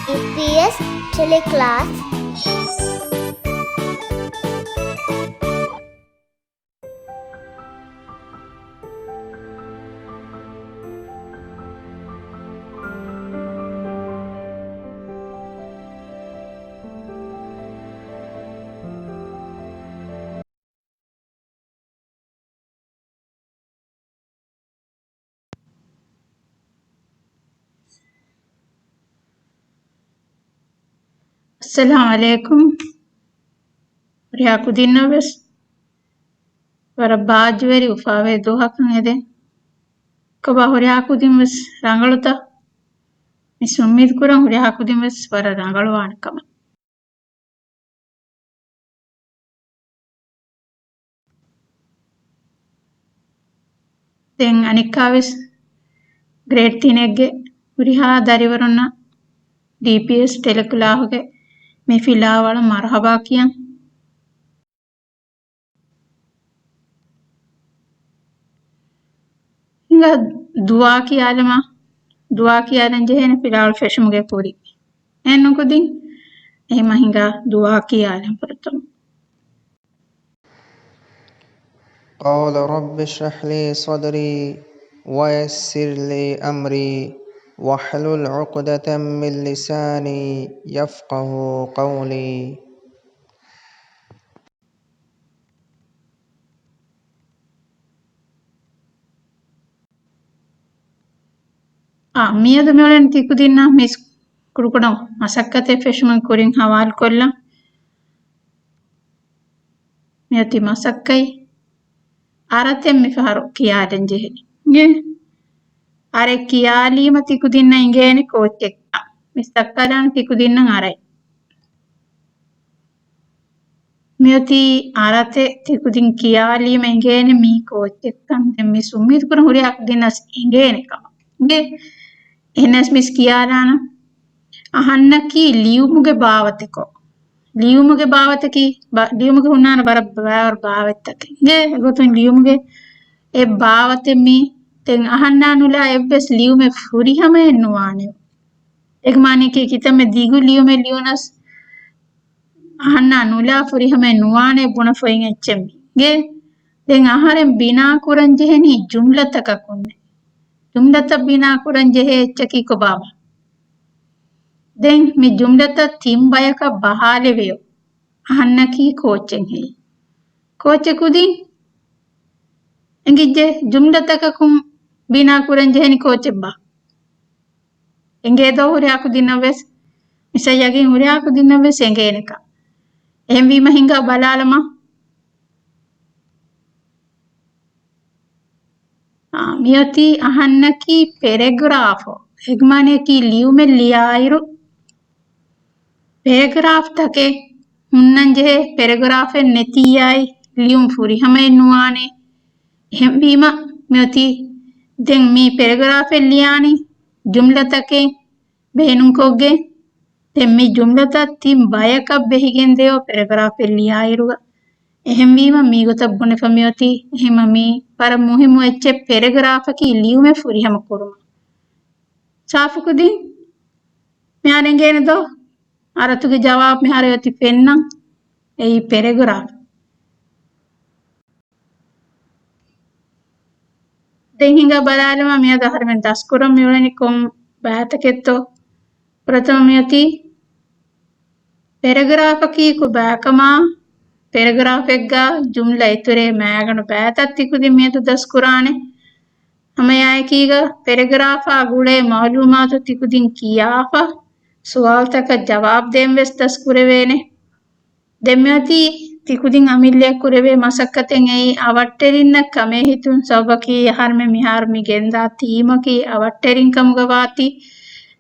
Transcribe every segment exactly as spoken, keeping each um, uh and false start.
ޑީޕީއެސް ޓެލެކްލާސް. އައްސަލާމު ޢަލައިކުމް. ހުރިހާ ކުދިންނަށް ވެސް ވަރަށް ބާއްޖަވެރި އުފާވެރި ދުވަހަކަށް އެދެން. ކޮބާ ހުރިހާ ކުދިން ވެސް ރަނގަޅުތަ؟ މި އުއްމީދު ކުރަން ހުރިހާ ކުދިން ވެސް ވަރަށް ރަނގަޅުވާނެ ކަމަށް. ދެން އަނެއްކާވެސް ގްރޭޑް ތިނެއްގެ ހުރިހާ ދަރިވަރުންނަށް ޑީޕީއެސް ޓެލެކްލާހުގެ މި ފިލާވަޅަށް މަރުޙަބާ ކިޔަން. ހިނގާ ދުޢާ ކިޔާލަމާ، ދުޢާ ކިޔާލަން ޖެހޭނެ ފިލާވަޅު ފެށުމުގެ ކުރިން. އެހެންނުކުދިން އެހެމަ ހިނގާ ދުޢާ ކިޔާލަން ފުރަތަމަ. قال رب اشرح لي صدري ويسر لي أمري واحلل عقدة من لساني يفقه قولي. އާ، މިއަދު މިއުޅެން ތިކުދިންނަށް މިސް ކުޑަކުޑަ މަސައްކަތެއް ފެށުމުގެ ކުރިން ހަވާލުކޮށްލަން. މިއޮތީ މަސައްކަތް. އަރަތެއް މިފަހަރު ކިޔާލަން ޖެހޭ. އަރެއް ކިޔާލީމަ ތިކުދިންނަށް އިނގޭނެ ކޯއްޗެއްކަން. މިސް ދައްކާލާނެ ތިކުދިންނަށް އަރަތް. މިއޮތީ އަރަތެއް ތިކުދިން ކިޔާލީމަ އިނގޭނެ މީ ކޯއްޗެއްކަން. ދެން މިސް އުއްމީދު ކުރަން ހުރިހާ ކުދިންނަށް އެނގޭނެ ކަމަށް. އިނގޭ؟ އެހެނަސް މިސް ކިޔާލާނަން. އަހަންނަކީ ލިޔުމުގެ ބާވަތެކޮށް. ލިޔުމުގެ ބާވަތަކީ، ބާ-، ލިޔުމުގެ ހުންނާނެ ވަރަށް ބައިވަރު ބާވަތްތަކެއް. އިނގޭ؟ އެގޮތުން ލިޔުމުގެ އެއް ބާވަތެއް މީ. ދެން އަހަންނާ ނުލާ އެއްވެސް ލިޔުމެއް ފުރިހަމައެއް ނުވާނެ. އޭގެ މާނައަކީ ކިތަންމެ ދިގު ލިޔުމެއް ލިޔުނަސް އަހަންނާ ނުލާ ފުރިހަމައެއް ނުވާނެ ބުނެފައި އެއްޗެއް މީ. އިނގޭ؟ ދެން އަހަރެން ބިނާ ކުރަން ޖެހެނީ ޖުމްލަތަކަކުންނޭ. ޖުމްލަތައް ބިނާ ކުރަން ޖެހޭ އެއްޗަކީ ކޮބާބާ؟ ދެން މި ޖުމްލަތައް ތިން ބަޔަކަށް ބަހާލެވެޔޯ. އަހަންނަކީ ކޯއްޗެއް ހެއްޔޭ؟ ކޯއްޗެއް ކުދިން؟ އެނގިއްޖެ ޖުމްލަތަކަކުން ބިނާ ކުރަން ޖެހެނީ ކޯއްޗެއްބާ؟ އެނގޭދޯ ހުރިހާ ކުދިންނަށް ވެސް، މިސްއަށް ޔަގީން ހުރިހާ ކުދިންނަށް ވެސް އެނގޭނެކަން. އެހެންވީމަ ހިނގާ ބަލާލަމާ. އާ، މިއޮތީ އަހަންނަކީ ޕެރެގްރާފު. އޭގެ މާނައަކީ ލިޔުމެއް ލިޔާއިރު ޕެރެގްރާފްތަކެއް ހުންނަން ޖެހޭ، ޕެރެގްރާފެއް ނެތިއްޔާއި ލިޔުން ފުރިހަމައެއް ނުވާނެ. އެހެންވީމަ މިއޮތީ ދެން މި ޕެރެގްރާފެއް ލިޔާނީ ޖުމްލަތަކެއް ބޭނުންކޮށްގެން. ދެން މި ޖުމްލަތައް ތިން ބަޔަކަށް ބެހިގެން ދެޔޯ ޕެރެގްރާފެއް ލިޔާއިރުގަ. އެހެންވީމަ މީގޮތަށް ބުނެފަ މިއޮތީ. އެހެންވީމަ މީ ވަރަށް މުހިއްމު އެއްޗެއް، ޕެރެގްރާފަކީ ލިޔުމެއް ފުރިހަމަ ކުރުމަށް. ސާފުކުދިން މިހާރު އެނގޭނެ ދޯ؟ އަރަތުގެ ޖަވާބު މިހާރު އޮތީ ފެންނަން. އެއީ ޕެރެގްރާފް. ދެން ހިނގާ ބަލާލަމާ މިއަދު އަހަރެމެން ދަސްކުރަން މިއުޅެނީ ކޮން ބައިތަކެއްތޯ؟ ފުރަތަމަ މިއޮތީ ޕެރެގްރާފަކީ ކޮބާކަމާ، ޕެރެގްރާފެއްގަ ޖުމްލަ އިތުރޭ މައިގަނޑު ބައިތައް ތިކުދިން މިއަދު ދަސްކުރާނެ. ހަމައެއާއެކީގަ ޕެރެގްރާފާ ގުޅޭ މައުލޫމާތު ތިކުދިން ކިޔާފަ، ސުވާލުތަކަށް ޖަވާބު ދޭން ވެސް ދަސްކުރެވޭނެ. ދެން މިއޮތީ ތިކުދިން އަމިއްލައަށް ކުރެވޭ މަސައްކަތެއް. އެއީ އަވަށްޓެރިންނަށް ކަމޭހިތުން. ސަބަބަކީ އަހަރެމެން މިހާރު މި ގެންދާ ތީމަކީ އަވަށްޓެރިން ކަމުގަ ވާތީ.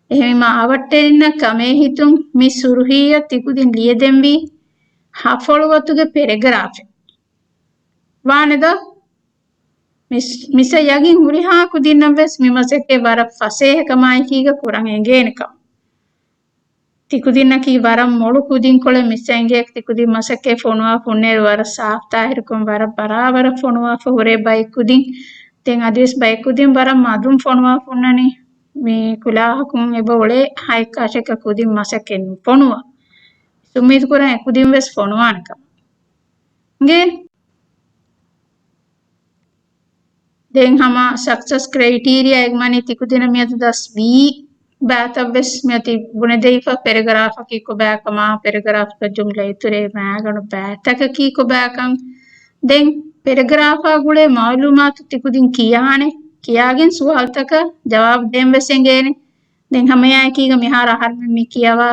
އެހެންވީމަ އަވަށްޓެރިންނަށް ކަމޭހިތުން މި ސުރުހީއަށް ތިކުދިން ލިޔެދެންވީ ހަފޮޅު ވަތުގެ ޕެރެގްރާފެއް. ވާނެދޯ؟ މިސް-، މިސްއަށް ޔަގީން ހުރިހާ ކުދިންނަށް ވެސް މި މަސައްކަތް ވަރަށް ފަސޭހަކަމާއެކީގަ ކުރަން އެނގޭނެ ކަމަށް. ތިކުދިންނަކީ ވަރަށް މޮޅު ކުދިންކޮޅެއް. މިސްއަށް އެނގޭ ތިކުދިން މަސައްކަތް ފޮނުވާ ފުންނައިރު ވަރަށް ސާފް ތާހިރުކޮށް، ވަރަށް ބަރާބަރަށް ފޮނުވާފަ ހުރޭ ބައެއް ކުދިން. ދެން އަދިވެސް ބައެއް ކުދިން ވަރަށް މަދުން ފޮނުވާ ފުންނަނީ. މި ކުލާހަކުން އެބަ އުޅޭ ހައެއްކާށެއްގަ ކުދިން މަސައްކަތް ނުފޮނުވާ. އުއްމީދު ކުރަން އެ ކުދިން ވެސް ފޮނުވާނެ ކަމަށް. އިނގޭ. ދެން ހަމަ ސަކްސަސް ކްރައިޓީރިއާ އެގްމަނީ ތިކުދިނަށް މިއަދު ދަސް ވީ ބައިތައް ވެސް މިއޮތީ ބުނެދެވިފަ، ޕެރެގްރާފަކީ ކޮބާކަމާ، ޕެރެގްރާފްގަ ޖުމްލަ އިތުރޭ މައިގަނޑު ބައިތަކަކީ ކޮބާކަން، ދެން ޕެރެގްރާފާ ގުޅޭ މައުލޫމާތު ތިކުދިން ކިޔާނެ، ކިޔާގެން ސުވާލުތަކަށް ޖަވާބު ދޭން ވެސް އެނގޭނެ. ދެން ހަމައެއާއެކީގަ މިހާރު އަހަރުމެން މި ކިޔަވާ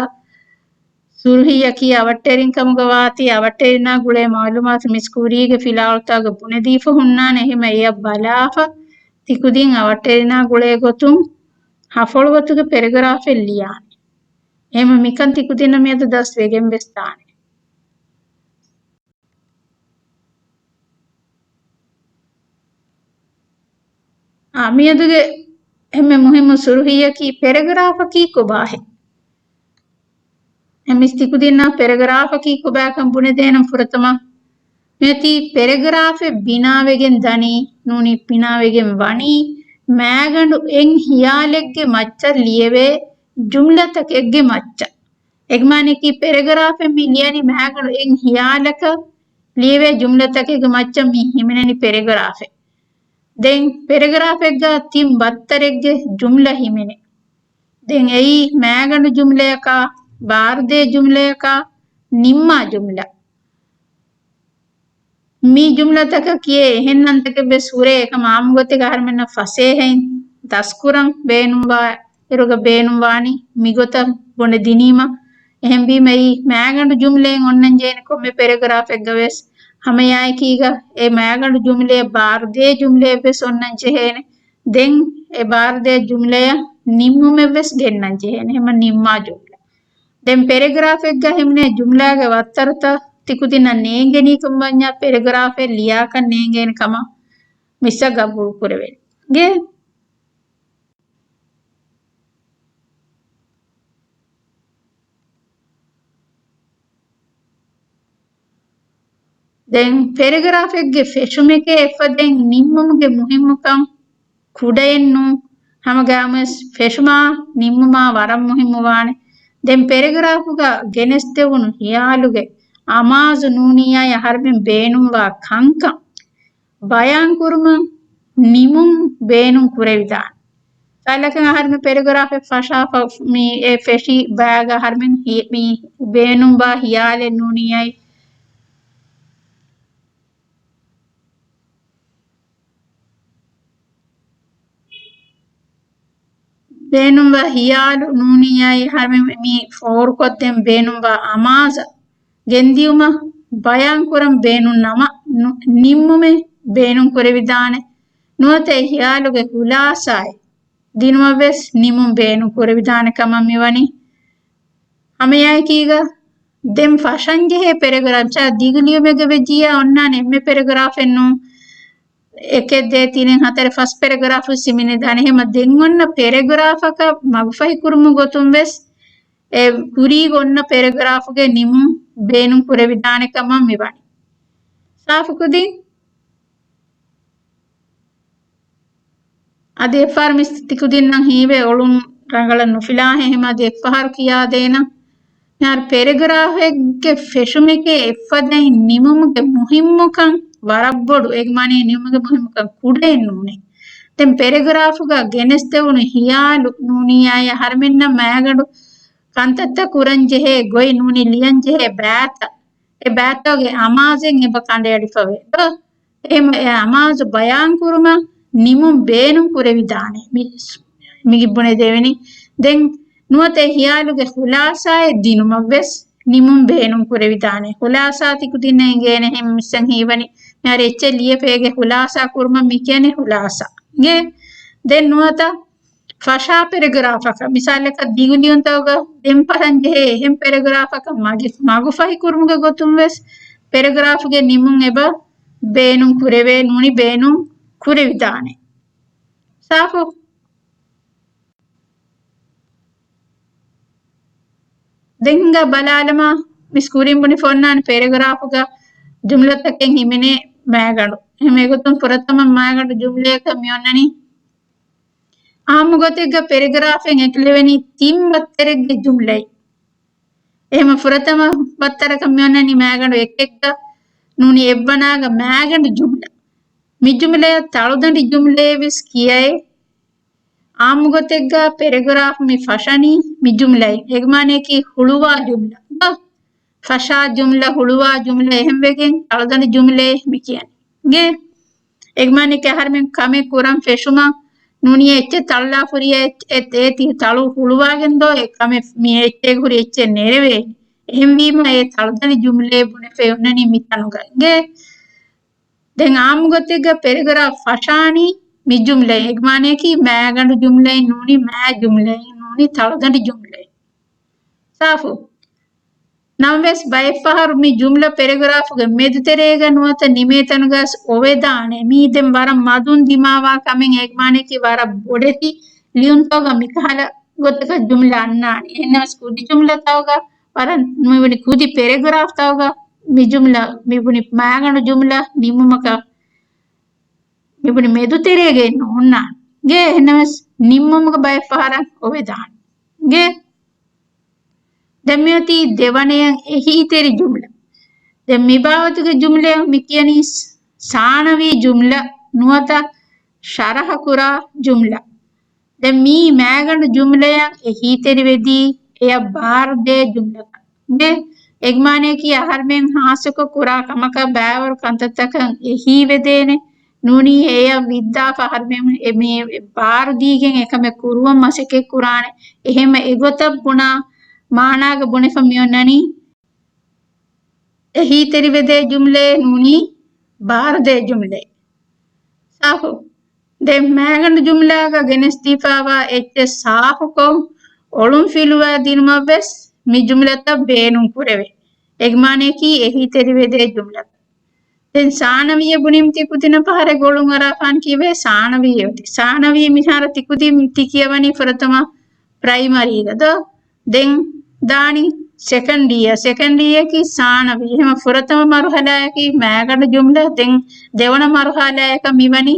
ސުރުހީއަކީ އަވަށްޓެރިން ކަމުގަ ވާތީ، އަވަށްޓެރިންނާ ގުޅޭ މައުލޫމާތު މިސްކުރީގެ ފިލާވަޅުތަކުގަ ބުނެދީފަ ހުންނާނެ. އެހެމަ އެޔަށް ބަލާފަ ތިކުދިން އަވަށްޓެރިންނާ ގުޅޭ ގޮތުން ހަފޮޅު ގޮތުގެ ޕެރެގްރާފެއް ލިޔާނެ. އެހެމަ މިކަން ތިކުދިންނަށް މިއަދު ދަސް ވެގެން ވެސް ދާނެ. އާ، މިއަދުގެ އެންމެ މުހިއްމު ސުރުހީއަކީ ޕެރެގްރާފަކީ ކޮބާހެން؟ އެ މިސް ތިކުދިންނަށް ޕެރެގްރާފަކީ ކޮބާކަން ބުނެދޭނަން ފުރަތަމަ. މިއޮތީ ޕެރެގްރާފެއް ބިނާވެގެން ދަނީ، ނޫނީ ބިނާވެގެން ވަނީ، މައިގަނޑު އެއް ހިޔާލެއްގެ މައްޗަށް ލިޔެވޭ ޖުމްލަތަކެއްގެ މައްޗަށް. އެގްމާނަކީ ޕެރެގްރާފެއް މި ލިޔަނީ މައިގަނޑު އެއް ހިޔާލަކަށް ލިޔެވޭ ޖުމްލަތަކެއްގެ މައްޗަށް މި ހިމެނެނީ ޕެރެގްރާފެއް. ދެން ޕެރެގްރާފެއްގަ ތިން ބައްތަރެއްގެ ޖުމްލަ ހިމެނޭ. ދެން އެއީ މައިގަނޑު ޖުމްލަޔަކާ، ބާރުދޭ ޖުމްލަޔަކާ، ނިންމާ ޖުމްލަ. މި ޖުމްލަތަކަށް ކިޔޭ އެހެން ނަންތަކެއް ވެސް ހުރޭ. އެކަމަ އާއްމުގޮތެއްގަ އަހަރުމެންނަށް ފަސޭހައިން ދަސްކުރަން ބޭނުންވާ އިރުގަ ބޭނުންވާނީ މިގޮތަށް ބުނެދިނީމަ. އެހެންވީމަ އެއީ މައިގަނޑު ޖުމްލައެއް އޮންނަން ޖެހޭނެ ކޮންމެ ޕެރެގްރާފެއްގަ ވެސް. ހަމައެއާއެކީގަ އެ މައިގަނޑު ޖުމްލައެއް ބާރުދޭ ޖުމްލައެއް ވެސް އޮންނަން ޖެހޭނެ. ދެން އެ ބާރުދޭ ޖުމްލަޔަށް ނިންމުމެއް ވެސް ގެންނަން ޖެހޭނެ. ހަމަ ނިންމާ ޖުމްލަ. ދެން ޕެރެގްރާފެއްގަ ހިމެނޭ ޖުމްލާގެ ވައްތަރުތައް ތިކުދިންނަށް ނޭނގެނީ ކަމަށް ވަންޏާ ޕެރެގްރާފެއް ލިޔާކަށް ނޭނގޭނެ ކަމަށް މިސްއަށް ގަބޫލު ކުރެވޭ. ގެ. ދެން ޕެރެގްރާފެއްގެ ފެށުމެކޭ އެއްފަދައިން ނިންމުމުގެ މުހިއްމުކަން ކުޑައެއް ނޫން. ހަމަގައިމުވެސް ފެށުމާ ނިންމުމާ ވަރަށް މުހިއްމުވާނެ. ދެން ޕެރެގްރާފުގަ ގެނެސްދެވުނު ހިޔާލުގެ އަމާޒު ނޫނިއްޔާއި އަހަރުމެން ބޭނުންވާ ކަންކަން ބަޔާންކުރުމަށް ނިމުން ބޭނުން ކުރެވިދާނެ. ސައިލަކަށް އަހަރުމެން ޕެރެގްރާފެއް ފަށާފަ މި އެ ފެށި ބައިގަ އަހަރުމެން ހި-، މި ބޭނުންވާ ހިޔާލެއް ނޫނިއްޔާއި ބޭނުންވާ ހިޔާލު ނޫނިއްޔާއި އަހަރުމެން މި ފޯރުކޮށްދޭން ބޭނުންވާ އަމާޒަށް ގެންދިޔުމަށް ބަޔާންކުރަން ބޭނުން ނަމަ، ނު-، ނިންމުމެއް ބޭނުން ކުރެވިދާނެ. ނުވަތަ އެ ހިޔާލުގެ ޚުލާސާއެއް ދިނުމަށް ވެސް ނިމުން ބޭނުން ކުރެވިދާނެ ކަމަށް މިވަނީ. ހަމައެއާއެކީގަ ދެން ފަށަންޖެހޭ ޕެރެގްރާފް އަށް ދިގު ލިޔުމެއްގަ ވެއްޖިއްޔާ އޮންނާނެ އެންމެ ޕެރެގްރާފެއް ނޫން. އެކެއް ދޭ ތިނެއް ހަތަރެއް ފަސް ޕެރެގްރާފު ސިމިނެދާނެ. އެހެމަ ދެން އޮންނަ ޕެރެގްރާފަކަށް މަގުފަހި ކުރުމުގެ ގޮތުން ވެސް އެ ކުރީގަ އޮންނަ ޕެރެގްރާފުގެ ނިމުން ބޭނުން ކުރެވިދާނެ ކަމަށް މިވަނީ. ސާފުކުދިން. އަދި އެއްފަހަރު މިސް ތިކުދިންނަށް ހީވޭ އޮޅުން ރަނގަޅަށް ނުފިލާހޭ. އެހެމަ އަދި އެއްފަހަރު ކިޔާދޭނަން. މިހާރު ޕެރެގްރާފެއްގެ ފެށުމެކޭ އެއްފަދައިން ނިމުމުގެ މުހިއްމުކަން ވަރަށް ބޮޑު. އޭގެ މާނައީ ނިމުމުގެ މުހިއްމުކަން ކުޑައެއް ނޫނޭ. ދެން ޕެރެގްރާފުގަ ގެނެސްދެވުނު ހިޔާލު ނޫނިއްޔާއި އަހަރުމެންނަށް މައިގަނޑު ކަންތައްތައް ކުރަންޖެހޭ ގޮތް ނޫނީ ލިޔަންޖެހޭ ބައިތައް. އެ ބައިތަކުގެ އަމާޒެއް އެބަ ކަނޑައެޅިފަވޭ. ދޯ؟ އެހެމަ އެ އަމާޒު ބަޔާންކުރުމަށް ނިމުން ބޭނުން ކުރެވިދާނެ. މި، މި ބުނެދެވެނީ. ދެން ނުވަތަ އެ ހިޔާލުގެ ޚުލާސާއެއް ދިނުމަށް ވެސް ނިމުން ބޭނުން ކުރެވިދާނެ. ޚުލާސާ ތިކުދިންނަށް އެނގޭނެހެން މިސްއަށް ހީވަނީ. މިހާރު އެއްޗެއް ލިޔެފައިގެ ޚުލާސާ ކުރުމަށް މި ކިޔަނީ ޚުލާސާ. އިނގޭ؟ ދެން ނުވަތަ ފަށާ ޕެރެގްރާފަކަށް، މިސާލަކަށް ދިގު ލިޔުންތަކުގަ ދެން ފަށަން ޖެހޭ އެހެން ޕެރެގްރާފަކަށް މަގި-، މަގުފަހި ކުރުމުގެ ގޮތުން ވެސް ޕެރެގްރާފުގެ ނިމުން އެބަ ބޭނުން ކުރެވޭ ނޫނީ ބޭނުން ކުރެވިދާނެ. ސާފު؟ ދެން ހިނގާ ބަލާލަމާ، މިސް ކުރިން ބުނި ފޮންނާނެ ޕެރެގްރާފުގަ ޖުމްލަތަކެއް ހިމެނޭ މައިގަނޑު. އެހެން އެގޮތުން ފުރަތަމަ މައިގަނޑު ޖުމްލަޔަކަށް މި އޮންނަނީ. އާއްމު ގޮތެއްގަ ޕެރެގްރާފެއް އެކުލެވެނީ ތިން ވައްތަރެއްގެ ޖުމްލައިން. އެހެމަ ފުރަތަމަ ވައްތަރަކަށް މިއޮންނަނީ މައިގަނޑު އެކެއްގަ ނޫނީ އެއްވަނާގަ މައިގަނޑު ޖުމްލަ. މި ޖުމްލަޔަށް ތަޅުދަނޑި ޖުމްލައޭ ވެސް ކިޔައޭ. އާއްމު ގޮތެއްގަ ޕެރެގްރާފް މި ފަށަނީ މި ޖުމްލައިން. އެގްމާނަޔަކީ ހުޅުވާ ޖުމްލަ. ފަށާ ޖުމްލަ، ހުޅުވާ ޖުމްލަ އެހެންވެގެން ތަޅުދަނޑި ޖުމްލައޭ މި ކިޔަނީ. ގޭ. އެގްމާނައަކީ އަހަރުމެން ކަމެއް ކުރަން ފެށުމަށް ނޫނީ އެއްޗެއް ތަޅުލާފަ ހުރި އެ-، އެ-، އޭތި ތަޅު ހުޅުވާގެން ދޯ އެ ކަމެއް މި އެއްޗެއް ހުރި އެއްޗެއް ނެރެވޭނެ. އެހެންވީމަ އެ ތަޅުދަނޑި ޖުމްލައޭ ބުނެފައި އޮންނަނީ މި ތަނުގަ. ގޭ. ދެން އާއްމު ގޮތެއްގަ ޕެރެގްރާފް ފަށާނީ މި ޖުމްލައިން. އެގްމާނައަކީ މައިގަނޑު ޖުމްލައިން ނޫނީ މާ ޖުމްލައިން ނޫނީ ތަޅުދަނޑި ޖުމްލައިން. ސާފު. ނަމަވެސް ބައެއްފަހަރު މި ޖުމްލަ ޕެރެގްރާފުގެ މެދުތެރޭގަ ނުވަތަ ނިމޭ ތަނުގަސް އޮވެދާނެ. މީ ދެން ވަރަށް މަދުން ދިމާވާ ކަމެއް. އެގްމާނައަކީ ވަރަށް ބޮޑެތި ލިޔުންތަކުގަ މިކަހަލަ ގޮތަކަށް ޖުމްލަ އަންނާނެ. އެހެންނަމަވެސް ކުދި ޖުމްލަތަކުގަ ވަރަށް މިބުނި ކުދި ޕެރެގްރާފްތަކުގަ މި ޖުމްލަ މިބުނި މައިގަނޑު ޖުމްލަ ނިމުމަކަށް މިބުނި މެދުތެރޭގައެއް ނޯންނާނެ. ގޭ. އެހެންނަމަވެސް ނިންމުމުގަ ބައެއްފަހަރަށް އޮވެދާނެ. ގޭ. ދެން މިއޮތީ ދެވަނަޔަށް އެހީތެރި ޖުމްލަ. ދެން މިބާވަތުގެ ޖުމްލަޔަށް މި ކިޔަނީ ސާނަވީ ޖުމްލަ ނުވަތަ ޝަރަހަކުރާ ޖުމްލަ. ދެން މީ މައިގަނޑު ޖުމްލަޔަށް އެހީތެރިވެދީ އެޔަށް ބާރުދޭ ޖުމްލަކަށް. ދެ އެގްމާނައަކީ އަހަރުމެން ހާއްސަކޮށް ކުރާ ކަމަކަށް ބައިވަރު ކަންތައްތަކަށް އެހީވެދޭނެ. ނޫނީ އެޔަށް ވިއްދާފަ އަހަރުމެން އެ މި ބާރުދީގެން އެކަމެއް ކުރުވަން މަސައްކަތް ކުރާނެ. އެހެންމަ އެގޮތަށް ބުނާ މާނާގަ ބުނެފަ މިއޮންނަނީ އެހީތެރިވެދޭ ޖުމްލައެއް ނޫނީ ބާރުދޭ ޖުމްލައެއް. ސާފު. ދެން މައިގަނޑު ޖުމްލާގަ ގެނެސްދީފައިވާ އެއްޗެއް ސާފުކޮށް އޮޅުންފިލުވާ ދިނުމަށް ވެސް މި ޖުމްލަތައް ބޭނުން ކުރެވޭ. އެގްމާނައަކީ އެހީތެރިވެދޭ ޖުމްލަތައް. ދެން ސާނަވީއަށް ބުނީމަ ތިކުދިންނަށް ފަހަރެއް ގޮޅުން އަރާފާން ކީއްވެ؟ ސާނަވީ އޮތީ. ސާނަވީ މިހާރު ތިކުދިން ތި ކިޔަވަނީ ފުރަތަމަ ޕްރައިމަރީގަ ދޯ؟ ދެން ދާނީ ސެކަންޑް އިޔަރ. ސެކަންޑް އިޔަރއަކީ ސާނަވީ. އެހެން ފުރަތަމަ މަރުހަލާއަކީ މައިގަނޑު ޖުމްލަ. ދެން ދެވަނަ މަރުހަލާއަކަށް މިވަނީ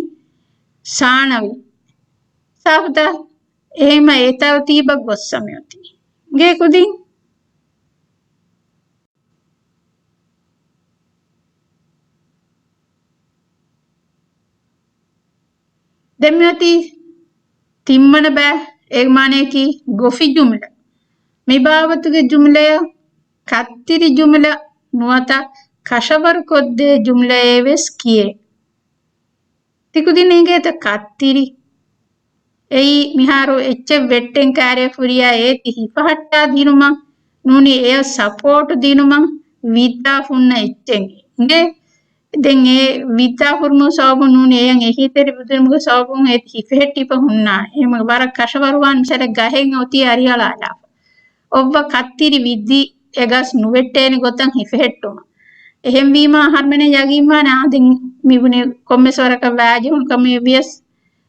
ސާނަވީ. ސާފުތަ؟ އެހެންމަ އެ ތަރުތީބަށް ގޮއްސަ މިއޮތީ. ގޭ ކުދިން. ދެން މިއޮތީ ތިންވަނަ ބައި، އޭގެ މާނައަކީ ގޮފި ޖުމްލަ. މި ބާވަތުގެ ޖުމްލަޔަށް ކައްތިރި ޖުމްލަ ނުވަތަ ކަށަވަރުކޮށްދޭ ޖުމްލައޭ ވެސް ކިޔޭ. ތިކުދިން އެނގޭތަ ކައްތިރި؟ އެއީ މިހާރު އެއްޗެއް ވެއްޓެން ކާރިއަށް ފުރިޔާ އޭތި ހިފަހައްޓާ ދިނުމަށް ނޫނީ އެޔަށް ސަޕޯޓް ދިނުމަށް ވިއްދާފަ ހުންނަ އެއްޗެއް އިނގޭ. ދެން އެ ވިއްދާ ހުރުމުގެ ސަބަބުން ނޫނީ އެޔަށް އެހީތެރިވެދިނުމުގެ ސަބަބުން އެ ހިފެހެއްޓިފަ ހުންނާނެ. އެހެން ވަރަށް ކަށަވަރުވާން މިސާލަށް ގަހެއް އޮތީ އަރިއަޅާލާފަ. އޮއްވަ ކައްތިރި ވިއްދީ އެ ގަސް ނުވެއްޓޭނެ ގޮތަށް ހިފެހެއްޓުމަށް. އެހެންވީމާ އަހަރުމެންނަށް ޔަގީންވާނެ އާ ދެން މިބުނި ކޮންމެސް ވަރަކަށް ވާޖެހުނު ކަމެއް ވިޔަސް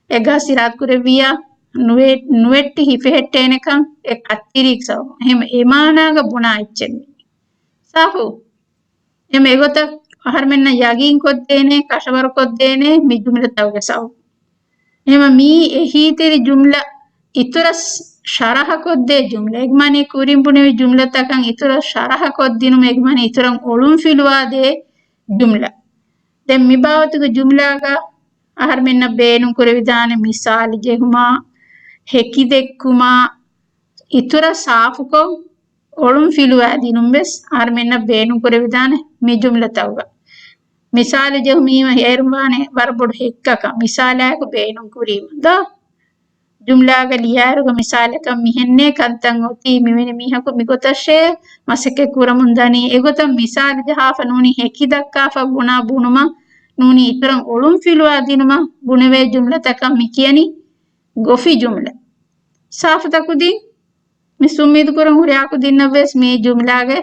އެ ގަސް އިރާދަކުރެއްވިއްޔާ ނުވެ-، ނުވެއްޓި ހިފެހެއްޓޭނެކަން އެ ކައްތިރީގެ ސަބަބުން. އެހެން އެ މާނާގަ ބުނާ އެއްޗެއް މީ. ސާފު. އެހެން އެގޮތަށް އަހަރުމެންނަށް ޔަގީންކޮށްދޭނެ، ކަށަވަރުކޮށްދޭނެ މި ޖުމްލަތަކުގެ ސަބަބުން. އެހެން މީ އެހީތެރި ޖުމްލަ އިތުރަށް ޝަރަހަކޮށްދޭ ޖުމްލަ. އެގްމާނީ ކުރިން ބުނެވި ޖުމްލަތަކަށް އިތުރަށް ޝަރަހަކޮށްދިނުމަށް އެގްމާނީ އިތުރަށް އޮޅުންފިލުވާދޭ ޖުމްލަ. ދެން މި ބާވަތުގެ ޖުމްލާގަ އަހަރުމެންނަށް ބޭނުންކުރެވިދާނެ މިސާލު ޖެހުމާ، ހެކިދެއްކުމާ، އިތުރަށް ސާފުކޮށް އޮޅުންފިލުވާ ދިނުން ވެސް އަހަރުމެންނަށް ބޭނުންކުރެވިދާނެ މި ޖުމްލަތަކުގަ. މިސާލު ޖެހުމީމަ އޭރުން ވާނެ ވަރަށް ބޮޑު ހެއްކަކަށް މިސާލާއެކު ބޭނުންކުރީމަ ދޯ؟ ޖުމްލާގަ ލިޔާއިރުގަ މިސާލަކަށް މިހެންނޭ ކަންތައް އޮތީ، މިވެނި މީހަކު މިގޮތަށޭ މަސައްކަތް ކުރަމުން ދަނީ. އެގޮތަށް މިސާލު ޖަހާފަ ނޫނީ ހެކި ދައްކާފަ ބުނާ ބުނުމަށް ނޫނީ އިތުރަށް އޮޅުންފިލުވާ ދިނުމަށް ބުނެވޭ ޖުމްލަތަކަށް މި ކިޔަނީ ގޮފި ޖުމްލަ. ސާފުތަ ކުދިން؟ މިސް އުއްމީދު ކުރަން ހުރިހާ ކުދިންނަށް ވެސް މި ޖުމްލާގެ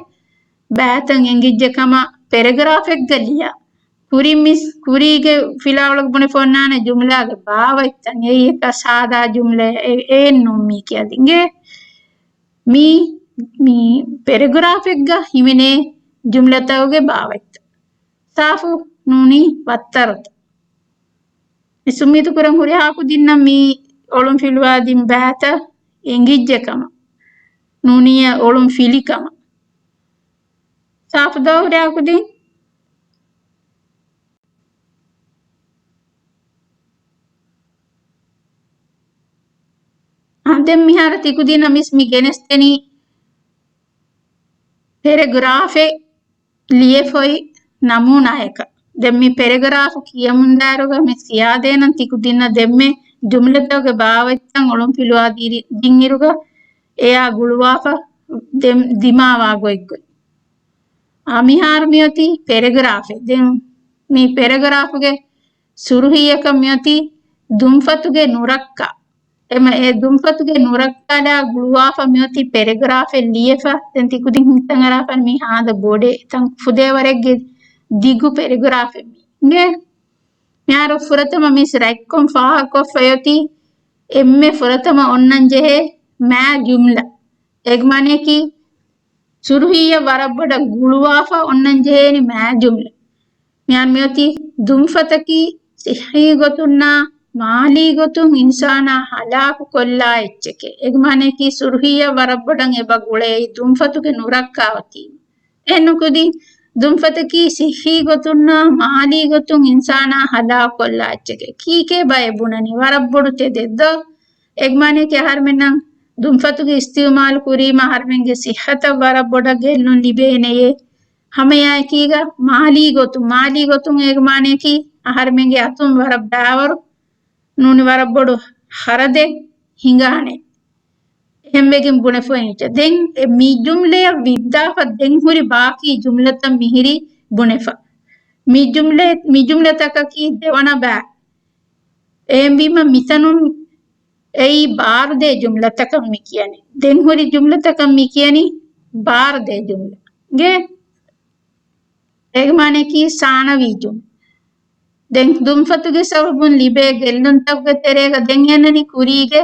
ބައިތައް އެނގިއްޖެ ކަމަށް ޕެރެގްރާފެއްގަ ލިޔާ. ކުރިން މިސް ކުރީގެ ފިލާވަޅުގަ ބުނެފަ އޮންނާނެ ޖުމްލާގެ ބާވަތްތައް. އެއީ އެކަ ސާދާ ޖުމްލަ އެ-، އެއެއް ނޫން މީ ކިޔަދިނގޭ. މީ، މީ ޕެރެގްރާފެއްގަ ހިމެނޭ ޖުމްލަތަކުގެ ބާވަތްތައް. ސާފު ނޫނީ ވައްތަރުތައް. މިސް އުއްމީދު ކުރަން ހުރިހާ ކުދިންނަށް މި އޮޅުންފިލުވާދިން ބައިތައް އެނގިއްޖެ ކަމަށް، ނޫނިއްޔާ އޮޅުން ފިލި ކަމަށް. ސާފު ދޯ ހުރިހާ ކުދިން. އާ، ދެން މިހާރު ތިކުދިންނަށް މިސް މި ގެނެސްދެނީ ޕެރެގްރާފެއް ލިޔެފައި ނަމޫނާއަކަށް. ދެން މި ޕެރެގްރާފު ކިޔަމުންދާއިރުގަ މި ސިޔާދޭނަން ތިކުދިންނަށް ދެންމެ ޖުމްލަތަކުގެ ބާވަތްތައް އޮޅުން ފިލުވާ ދިރި-، ދިންއިރުގަ އެއާ ގުޅުވާފަ ދެ-، ދިމާވާ ގޮތްގޮތް. އާ، މިހާރު މިއޮތީ ޕެރެގްރާފެއް. ދެން މި ޕެރެގްރާފުގެ ސުރުހީއަކަށް މިއޮތީ ދުންފަތުގެ ނުރައްކާ. އެމަ އެ ދުންފަތުގެ ނުރައްކާލާ ގުޅުވާފަ މިއޮތީ ޕެރެގްރާފެއް ލިޔެފަ. ދެން ތިކުދިން ހިތަށް އަރާފަ މީ ހާދަ ބޮޑެއް ތަން ފުދޭވަރެއްގެ ދިގު ޕެރެގްރާފެއް މީ. އިނގޭ؟ މިހާރު ފުރަތަމަ މިސް ރަތްކޮން ފާހަގަކޮށްފައި އޮތީ އެންމެ ފުރަތަމަ އޮންނަން ޖެހޭ މާ ޖުމްލަ. އޭގެ މާނައަކީ ސުރުހީއަށް ވަރަށް ބޮޑަށް ގުޅުވާފަ އޮންނަން ޖެހޭނީ މާ ޖުމްލަ. މިހާރު މިއޮތީ ދުންފަތަކީ ސިއްހީ ގޮތުންނާ މާލީ ގޮތުން އިންސާނާ ހަލާކު ކޮށްލާ އެއްޗެކޭ. އޭގެ މާނައަކީ ސުރުހީއަށް ވަރަށް ބޮޑަށް އެބަ ގުޅޭ ދުންފަތުގެ ނުރައްކާ އޮތީ. އެހެން ކުދިން ދުންފަތަކީ ސިއްހީ ގޮތުންނާ މާލީ ގޮތުން އިންސާނާ ހަލާކު ކޮށްލާ އެއްޗެކޭ. ކީކޭ ބައެއް ބުނަނީ؟ ވަރަށް ބޮޑު ތެދެއް ދޯ؟ އޭގެ މާނައަކީ އަހަރުމެންނަށް ދުންފަތުގެ އިސްތިއުމާލު ކުރީމަ އަހަރުމެންގެ ސިއްހަތަށް ވަރަށް ބޮޑަށް ގެއްލުން ލިބޭނެޔޭ. ހަމައެއާއެކީގަ މާލީ ގޮތުން، މާލީ ގޮތުން އޭގެ މާނައަކީ އަހަރުމެންގެ އަތުން ވަރަށް ބައިވަރު ނޫނީ ވަރަށް ބޮޑު ޚަރަދެއް ހިނގާނެ. އެހެންވެގެން ބުނެފައި އިންޖެ. ދެން އެ މި ޖުމްލަޔަށް ވިއްދާފަ ދެން ހުރި ބާކީ ޖުމްލަތައް މިހިރީ ބުނެފަ. މި ޖުމްލަ، މި ޖުމްލަތަކަކީ ދެވަނަ ބައި. އެހެންވީމަ މިތަނުން އެއީ ބާރުދޭ ޖުމްލަތަކަށް މި ކިޔަނީ. ދެން ހުރި ޖުމްލަތަކަށް މި ކިޔަނީ ބާރުދޭ ޖުމްލަ. އިނގޭ؟ އޭގެ މާނައަކީ ސާނަވީ ޖުމްލަ. ދެން ދުންފަތުގެ ސަބަބުން ލިބޭ ގެއްލުންތަކުގެ ތެރޭގަ ދެން އަންނަނީ ކުރީގެ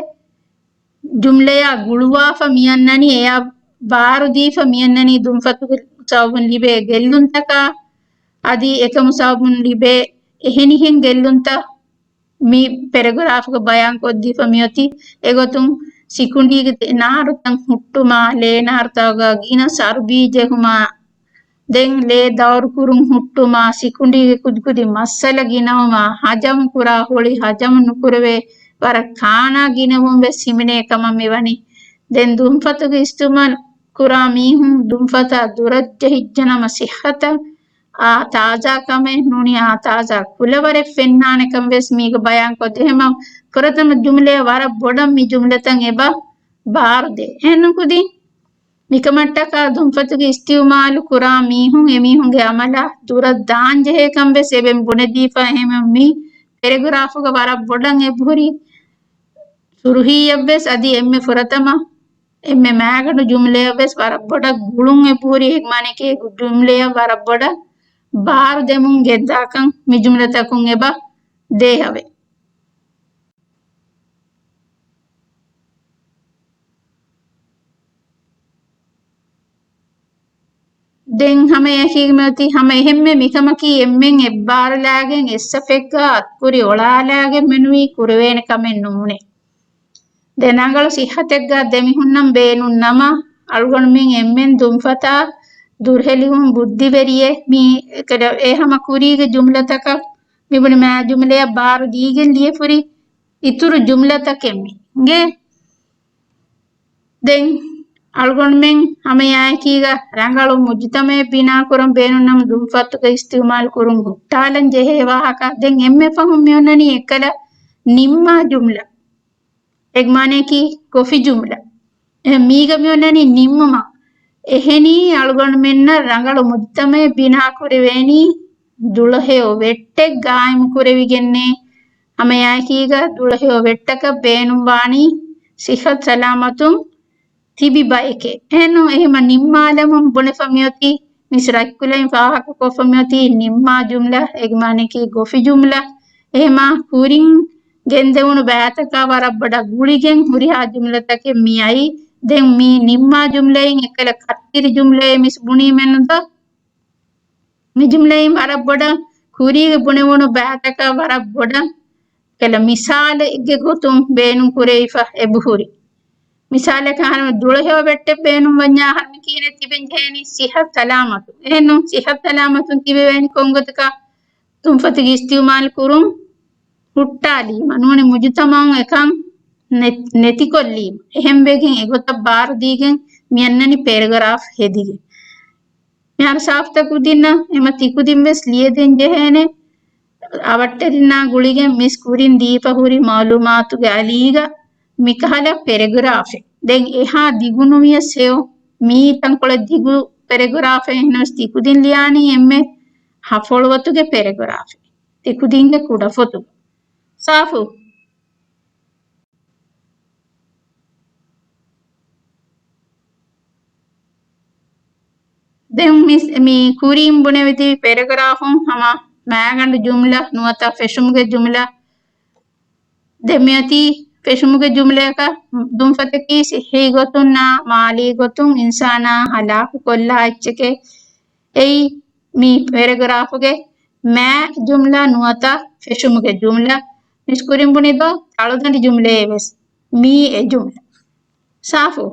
ޖުމްލަޔާ ގުޅުވާފަ މި އަންނަނީ އެޔާ ބާރުދީފަ މި އަންނަނީ ދުންފަތުގެ ސަބަބުން ލިބޭ ގެއްލުންތަކާ އަދި އެކަމު ސަބަބުން ލިބޭ އެހެނިހެން ގެއްލުންތައް މި ޕެރެގްރާފުގަ ބަޔާން ކޮށްދީފަ މިއޮތީ. އެގޮތުން ސިކުނޑީގެ ނާރުތައް ހުއްޓުމާ، ލޭ ނާރުތަކުގަ ގިނަ ސަރުބީ ޖެހުމާ، ދެން ލޭ ދައުރުކުރުން ހުއްޓުމާ، ސިކުނޑީގެ ކުދިކުދި މައްސަލަ ގިނަވުމާ، ހަޖަމު ކުރާ ހޮޅި ހަޖަމު ނުކުރެވޭ ވަރަށް ކާނާ ގިނަވުން ވެސް ހިމެނޭ ކަމަށް މިވަނީ. ދެން ދުންފަތުގެ އިސްތިޢުމާލު ކުރާ މީހުން ދުންފަތާ ދުރަށް ޖެހިއްޖެނަމަ ސިއްހަތަށް އާ ތާޒާ ކަމެއް ނޫނީ އާ ތާޒާ ކުލަވަރެއް ފެންނާނެ ކަން ވެސް މީގަ ބަޔާން ކޮށްދޭ. ހަމަ ފުރަތަމަ ޖުމްލަޔަށް ވަރަށް ބޮޑަށް މި ޖުމްލަތައް އެބަ ބާރުދޭ. އެހެންނުކުދިން މިކަމަށްޓަކާ ދުންފަތުގެ އިސްތިޢުމާލު ކުރާ މީހުން އެމީހުންގެ އަމަލާ ދުރަށް ދާން ޖެހޭ ކަން ވެސް އެބަ ބުނެދީފަ. އެހެންވެ މި ޕެރެގްރާފުގަ ވަރަށް ބޮޑަށް އެބަހުރި ސުރުހީއަށް ވެސް އަދި އެންމެ ފުރަތަމަ އެންމެ މާގަނޑު ޖުމްލަޔަށް ވެސް ވަރަށް ބޮޑަށް ގުޅުން އެބަހުރި. އެ މާނައަކީ ޖުމްލަޔަށް ވަރަށް ބޮޑަށް ބާރު ދެމުން ގެންދާކަން މި ޖުމްލަތަކުން އެބަ ދޭހަވޭ. ދެން ހަމައެކީގަ މިއޮތީ ހަމަ އެހެންމެ މިކަމަކީ އެންމެން އެއްބާރުލާގެން އެއްސަފެއްގަ އަތްކުރި އޮޅާލާގެން މެނުވީ ކުރެވޭނެ ކަމެއް ނޫނޭ. ދެން ރަނގަޅު ސިއްހަތެއްގަ ދެމިހުންނަން ބޭނުން ނަމަ، އަޅުގަނޑުމެން އެންމެން ދުންފަތާ ދުރުހެލިވުން ބުއްދިވެރިއެއް މީ އެކަޑަ-، އެ ހަމަ ކުރީގެ ޖުމްލަތަކަށް މިބުނި މާ ޖުމްލަޔަށް ބާރު ދީގެން ލިޔެފުރި އިތުރު ޖުމްލަތަކެއް މި އިނގޭ. ދެން އަޅުގަނޑުމެން ހަމައެއާއެކީގަ ރަނގަޅު މުޖުތަމައެއް ބިނާކުރަން ބޭނުންނަމަ ދުންފަތުގަ އިސްތިޢުމާލު ކުރުން ހުއްޓާލަން ޖެހޭ ވާހަކަ. ދެން އެންމެ ފަހުން މިއޮންނަނީ އެއްކަލަ ނިންމާ ޖުމްލަ. އޭގެ މާނައަކީ ގޮފި ޖުމްލަ. އެ މީގަ މިއޮންނަނީ ނިންމުމަށް. އެހެނީ އަޅުގަނޑުމެންނަށް ރަނގަޅު މުޖުތަމައެއް ބިނާކުރެވޭނީ ދުޅަހެޔޮ ވެއްޓެއް ގާއިމުކުރެވިގެންނޭ. ހަމައެއާއެކީގަ ދުޅަހެޔޮ ވެއްޓަކަށް ބޭނުންވާނީ ސިއްހަތު ސަލާމަތުން ތިބި ބައެކޭ. އެހެންނޫން އެހެމަ ނިންމާލަމުން ބުނެފަ މިއޮތީ، މިސް ރަތްކުލައިން ފާހަގަކޮށްފަ މިއޮތީ ނިންމާ ޖުމްލަ، އޭގެ މާނައަކީ ގޮފި ޖުމްލަ. އެހެމާ ކުރިން ގެންދެވުނު ބައިތަކާ ވަރަށް ބޮޑަށް ގުޅިގެން ހުރިހާ ޖުމްލަތަކެއް މިއައީ. ދެން މި ނިންމާ ޖުމްލައިން އެއްކަލަ ކައްތިރި ޖުމްލައެއް މިސް ބުނީމެއްނުދޯ؟ މި ޖުމްލައިން ވަރަށް ބޮޑަށް ކުރީގެ ބުނެވުނު ބައިތަކާ ވަރަށް ބޮޑަށް ކަލަ މިސާލެއްގެ ގޮތުން ބޭނުން ކުރެވިފަ އެބަހުރި. މިސާލަކަށް އަހަރުމެން ދުޅަހެޔޮ ވެއްޓެއް ބޭނުން ވަންޏާ އަހަރުމެން ކިހިނެއް ތިބެން ޖެހޭނީ؟ ސިހަތު ސަލާމަތު. އެހެންނު ސިހަތު ސަލާމަތުން ތިބެވޭނީ ކޮން ގޮތަކަށް؟ ތުންފަތުގެ އިސްތިއުމާލު ކުރުން ހުއްޓާލީމަ، ނޫނީ މުޖުތަމައުން އެކަން ނެތް-، ނެތިކޮށްލީމަ. އެހެންވެގެން އެގޮތަށް ބާރުދީގެން މިއަންނަނީ ޕެރެގްރާފް ހެދިގެން. މިހާރު ސާފު ތަކުދީންނަށް އެމަ ތިކުދިން ވެސް ލިޔެދޭން ޖެހޭނެ. އަވަށްޓެރިންނާ ގުޅިގެން މިސް ކުރިން ދީފަ ހުރި މައުލޫމާތުގެ އަލީގަ މިކަހަލަ ޕެރެގްރާފެއް. ދެން އެހާ ދިގުނުވިޔަސް ހެޔޮ، މީ ތަންކޮޅެއް ދިގު ޕެރެގްރާފެއް. އެހެނަސް ތިކުދިން ލިޔާނީ އެންމެ ހަފޮޅުވަތުގެ ޕެރެގްރާފެއް. ތިކުދިންގެ ކުޑަފޮތުގަ. ސާފު. ދެން މިސް-، މި ކުރީން ބުނެވިދިވި ޕެރެގްރާފުން ހަމަ މާގަނޑު ޖުމްލަ ނުވަތަ ފެށުމުގެ ޖުމްލަ ދެން މިއޮތީ ފެށުމުގެ ޖުމްލަޔަކަށް. ދުންފަތަކީ ސިއްހީ ގޮތުން ނާ މާލީ ގޮތުން އިންސާނާ ހަލާކު ކޮށްލާ އެއްޗެކޭ. އެއީ މި ޕެރެގްރާފުގެ މާ ޖުމްލަ ނުވަތަ ފެށުމުގެ ޖުމްލަ. މިސް ކުރިން ބުނިދޯ ތަޅުދަނޑި ޖުމްލައެއް ވެސް މީ އެ ޖުމްލަ. ސާފު.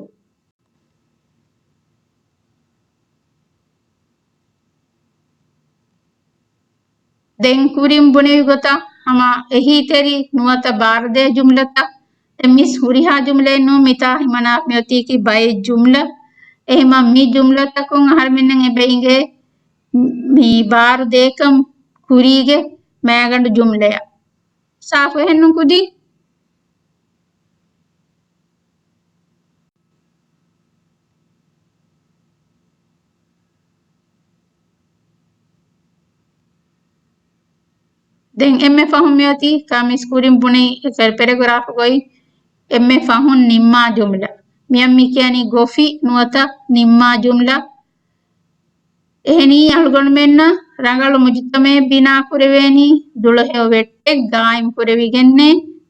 ދެން ކުރިން ބުނެވި ގޮތަށް ހަމަ އެހީތެރި ނުވަތަ ބާރުދޭ ޖުމްލަތައް. ދެން މިސް ހުރިހާ ޖުމްލައެއް ނޫން، މިތާ ހިމަނާ މިއޮތީކީ ބައެއް ޖުމްލަ. އެހެމަ މި ޖުމްލަތަކުން އަހަރުމެންނަށް އެބަ އިނގޭ މި ބާރުދޭކަން ކުރީގެ މާގަނޑު ޖުމްލަޔަށް. ސާފު އެހެންނު ކުދި. ދެން އެންމެ ފަހުން މިއޮތީ ކަމިސް ކުރިން ބުނި ޕެރެގްރާފުގައި އެންމެ ފަހުން ނިންމާ ޖުމްލަ. މިއަށް މި ކިޔަނީ ގޮފި ނުވަތަ ނިންމާ ޖުމްލަ. އެހެނީ އަޅުގަނޑުމެންނަށް ރަނގަޅު މުޖުތަމައެއް ބިނާ ކުރެވޭނީ ދުޅަހެޔޮ ވެއްޓެއް ގާއިމް ކުރެވިގެންނޭ.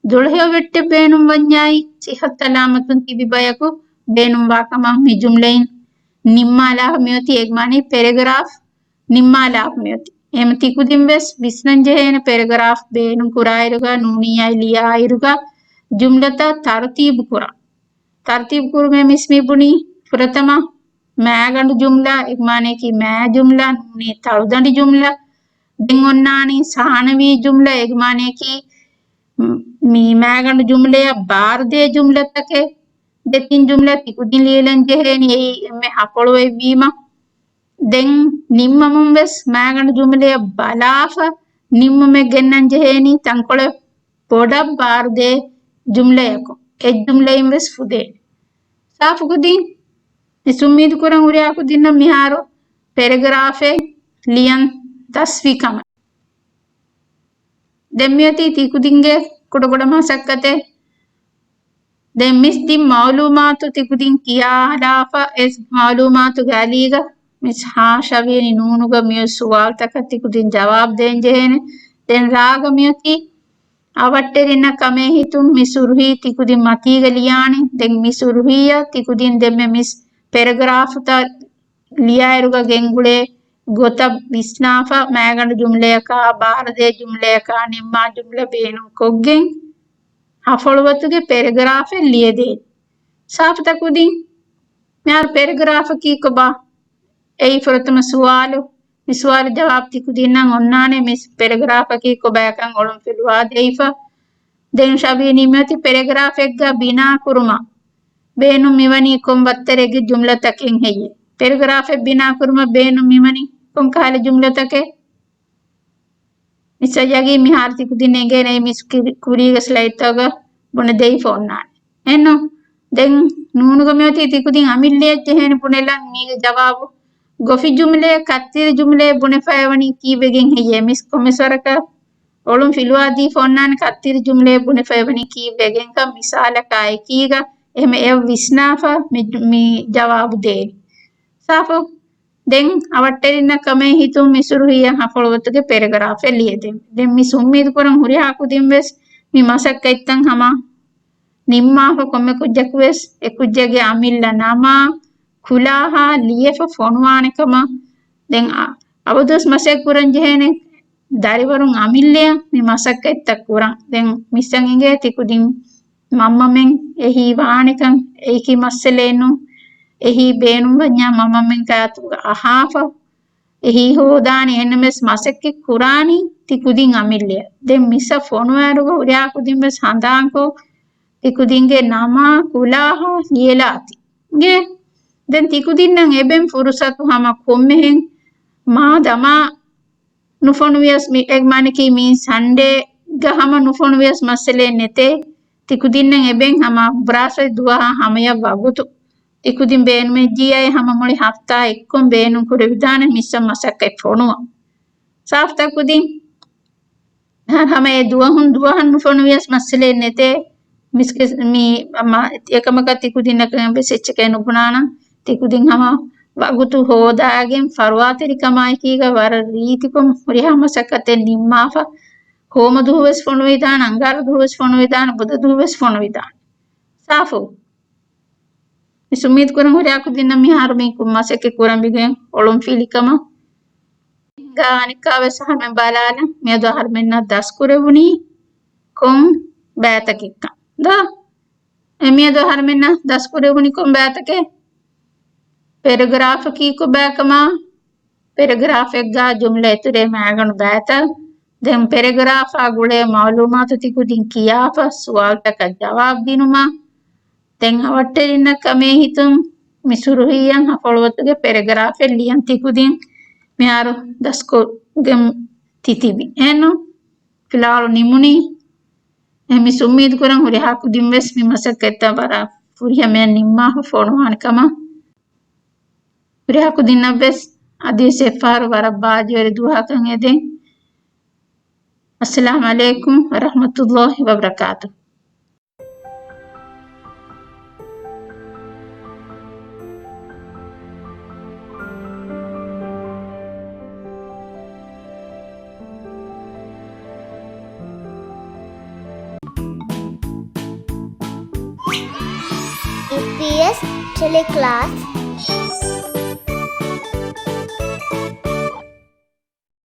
ދުޅަހެޔޮ ވެއްޓެއް ބޭނުން ވަންޏާއި ސިހަތު ސަލާމަތުން ތިބި ބަޔަކު ބޭނުންވާ ކަމަށް މި ޖުމްލައިން ނިންމާލާފަ މިއޮތީ. އެގްމާނީ ޕެރެގްރާފް ނިންމާލާފަ މިއޮތީ. އެހެމަ ތިކުދިން ވެސް ވިސްނަން ޖެހޭނެ ޕެރެގްރާފް ބޭނުން ކުރާއިރުގަ ނޫނީ އައި ލިޔާއިރުގަ ޖުމްލަތައް ތަރުތީބު ކުރަން. ތަރުތީބު ކުރުމޭ މިސް މި ބުނީ ފުރަތަމަ މާގަނޑު ޖުމްލަ، އެގްމާނަޔަކީ މާ ޖުމްލަ، ނޫނީ ތަޅުދަނޑި ޖުމްލަ. ދެން އޮންނާނީ ސާނަވީ ޖުމްލަ، އެގްމާނަޔަކީ މި މާގަނޑު ޖުމްލަޔަށް ބާރުދޭ ޖުމްލަތަކެއް. ދެތިން ޖުމްލަ ތިކުދިން ލިޔެލަން ޖެހޭނީ އެއީ އެންމެ ހަފޮޅުވެއްވީމަ. ދެން ނިންމަމުން ވެސް މާގަނޑު ޖުމްލަޔަށް ބަލާފަ ނިންމުމެއް ގެންނަން ޖެހޭނީ ތަންކޮޅެއް ބޮޑަށް ބާރުދޭ ޖުމްލަޔަކުން. އެއް ޖުމްލައިން ވެސް ފުދޭނެ. ސާފު ކުދިން މިސް އުއްމީދު ކުރަން ހުރިހާ ކުދިންނަށް މިހާރު ޕެރެގްރާފެއް ލިޔަން ދަސްވި ކަމަށް. ދެން މިއޮތީ ތިކުދިންގެ ކުޑަކުޑަ މަސައްކަތެއް. ދެން މިސް ދިން މައުލޫމާތު ތިކުދިން ކިޔާލާފަ އެ މައުލޫމާތުގެ އަލީގަ މިސް ހާ ޝަވީނި ނޫނުގަ މިއޮތް ސުވާލުތަކަށް ތިކުދިން ޖަވާބު ދޭން ޖެހޭނެ. ދެން ރާގަ މިއޮތީ އަވަށްޓެރިންނަށް ކަމޭ ހިތުން މި ސުރުހީ ތިކުދިން މަތީގަ ލިޔާނެ. ދެން މި ސުރުހީއަށް ތިކުދިން ދެންމެ މިސް ޕެރެގްރާފުތައް ލިޔާއިރުގަ ގެންގުޅޭ ގޮތަށް ވިސްނާފަ، މާގަނޑު ޖުމްލަޔަކާ، ބާރުދޭ ޖުމްލަޔަކާ، ނިންމާ ޖުމްލަ ބޭނުން ކޮށްގެން، ހަފޮޅުވަތުގެ ޕެރެގްރާފެއް ލިޔެދޭން. ސާފުތަ ކުދިން، މިހާރު ޕެރެގްރާފަކީ ކޮބާ؟ އެއީ ފުރަތަމަ ސުވާލު. މި ސުވާލު ޖަވާބު ތިކުދިންނަށް އޮންނާނެ. މި ޕެރެގްރާފަކީ ކޮބާކަން އޮޅުން ފިލުވާ ދެއިފަ. ދެން ޝަބީ ނިމިއޮތި ޕެރެގްރާފެއްގަ ބިނާ ކުރުމަށް ބޭނުން މިވަނީ ކޮން ބައްތަރެއްގެ ޖުމްލަތަކެއް ހެއްޔޭ؟ ޕެރެގްރާފެއް ބިނާ ކުރުމަށް ބޭނުން މިވަނީ ކޮން ކަހަލަ ޖުމްލަތަކެއް؟ މިސް އަޔަގީ މިހާރު ތިކުދިން އެނގޭނެ މިސް ކި-، ކުރީގެ ސްލައިޑްތަކުގަ ބުނެދެއިފަ އޮންނާނެ. އެހެންނު؟ ދެން ނޫނުގަ މިއޮތީ ތިކުދިން އަމިއްލައަށް ޖެހޭނެ ބުނެލަން. މީގެ ޖަވާބު ގޮފި ޖުމްލައެއް ކައްތިރި ޖުމްލައެއް ބުނެފައިވަނީ ކީއްވެގެން ހެއްޔޭ؟ މިސް ކޮންމެސް ވަރަކަށް އޮޅުން ފިލުވާދީފަ އޮންނާނެ ކައްތިރި ޖުމްލައެއް ބުނެފައިވަނީ ކީއްވެގެންކަން. މިސާލަކާ އެކީގަ އެހެމަ އެއަށް ވިސްނާފަ މި، މި ޖަވާބު ދޭނެ. ސާފު؟ ދެން އަވަށްޓެރިންނަށް ކަމޭ ހިތުން މި ސުރުހީއަށް ހަފޮޅުވަތުގެ ޕެރެގްރާފެއް ލިޔެދެން. ދެން މިސް އުއްމީދު ކުރަން ހުރިހާ ކުދިން ވެސް މި މަސައްކަތްތައް ހަމަ ނިންމާފަ ކޮންމެ ކުއްޖަކު ވެސް އެ ކުއްޖެއްގެ އަމިއްލަ ނަމާ، ކުލާހާ ލިޔެފަ ފޮނުވާނެ ކަމަށް. ދެން އަ-، އަބަދުވެސް މަސައްކަތް ކުރަން ޖެހޭނެ ދަރިވަރުން އަމިއްލަޔަށް މި މަސައްކަތްތައް ކުރަން. ދެން މިސްއަށް އިނގޭ ތިކުދިން މަންމަމެން އެހީ ވާނެކަން. އެއީކީ މައްސަލައެއް ނޫން. އެހީ ބޭނުންވަންޏާ މަންމަމެން ގާތުގަ އަހާފަ އެހީ ހޯދާނީ. އެހެންނަމަވެސް މަސައްކަތް ކުރާނީ ތިކުދިން އަމިއްލަޔަށް. ދެން މިސްއަށް ފޮނުވާއިރުގަ ހުރިހާ ކުދިން ވެސް ހަނދާންކޮށް، ތިކުދިންގެ ނަމާ ކުލާހާ ލިޔެލާތި. އިނގޭ؟ ދެން ތިކުދިންނަށް އެބެން ފުރުސަތު ހަމަ ކޮންމެހެން މާ ދަމާ ނުފޮނުވިޔަސް މި، އެ މާނައަކީ މި ސަންޑޭގަ ހަމަ ނުފޮނުވިޔަސް މައްސަލައެއް ނެތޭ. ތިކުދިންނަށް އެބެން ހަމަ ބުރާސްވަތް ދުވަހާ ހަމަޔަށް ވަގުތު. ތިކުދިން ބޭނުމެއްޖިއްޔާ އެ ހަމަ މުޅި ހަފްތާ އެއްކޮށް ބޭނުން ކުރެވިދާނެ މިސްއަށް މަސައްކަތް ފޮނުވަން. ސާފުތަ ކުދިން؟ ހަ-، ހަމަ އެ ދުވަހުން ދުވަހަށް ނުފޮނުވިޔަސް މައްސަލައެއް ނެތޭ. މިސްކި-، މި-، މަ-، އެކަމަކަށް ތިކުދިންނަކަށް ވެސް އެއްޗެކޭ ނުބުނާނަން. ތިކުދިން ހަމަ ވަގުތު ހޯދާގެން ފަރުވާތެރިކަމާއެކީގަ ވަރަށް ރީތިކޮށް ހުރިހާ މަސައްކަތެއް ނިންމާފަ. ހޯމަ ދުވަހު ވެސް ފޮނުވިދާނެ، އަންގާރަ ދުވަހު ވެސް ފޮނުވިދާނެ، ބުދަ ދުވަހު ވެސް ފޮނުވިދާނެ. ސާފު. މިސް އުއްމީދު ކުރަން ހުރިހާ ކުދިންނަށް މިހާރު މި މަސައްކަތް ކުރަން ބިގެން އޮޅުން ފިލިކަމަށް. ހިނގާ އަނެއްކާ ވެސް އަހަރުމެން ބަލާލަން. މިއަދު އަހަރުމެންނަށް ދަސްކުރެވުނީ ކޮން ބައިތަކެއްކަން ދޯ؟ އެ މިއަދު އަހަރުމެންނަށް ދަސްކުރެވުނީ ކޮން ބައިތަކެއް؟ ޕެރެގްރާފަކީ ކޮބާކަމާ، ޕެރެގްރާފެއްގަ ޖުމްލަ އިތުރެއް މައިގަނޑު ބައިތައް. ދެން ޕެރެގްރާފާ ގުޅޭ މައުލޫމާތު ތިކުދިން ކިޔާފަ، ސުވާލުތަކަށް ޖަވާބު ދިނުމަށް. ދެން އަވަށްޓެރިންނަށް ކަމޭ ހިތުން މި ސުރުހީއަށް ހަފޮޅުވަތުގެ ޕެރެގްރާފެއް ލިޔަން ތިކުދިން މިހާރު ދަސްކޮށްގެން ތިތިބި. އެހެންނު؟ ފިލާވަޅު ނިމުނީ. އެހެން މިސް އުއްމީދު ކުރަން ހުރިހާ ކުދިން ވެސް މި މަސައްކަތްތައް ވަރަށް ފުރިހަމަޔަށް ނިންމާފަ ފޮނުވާނެ ކަމަށް. ހުރިހާ ކުދިންނަށް ވެސް އަދިވެސް އެއްފަހަރު ވަރަށް ބާއްޖަވެރި ދުވަހަކަށް އެދެން. އައްސަލާމު ޢަލައިކުމް ވަރަޙްމަތުﷲި ވަބަރަކާތުހު. އެމްޕީއެސް ޓެލެކްލާސް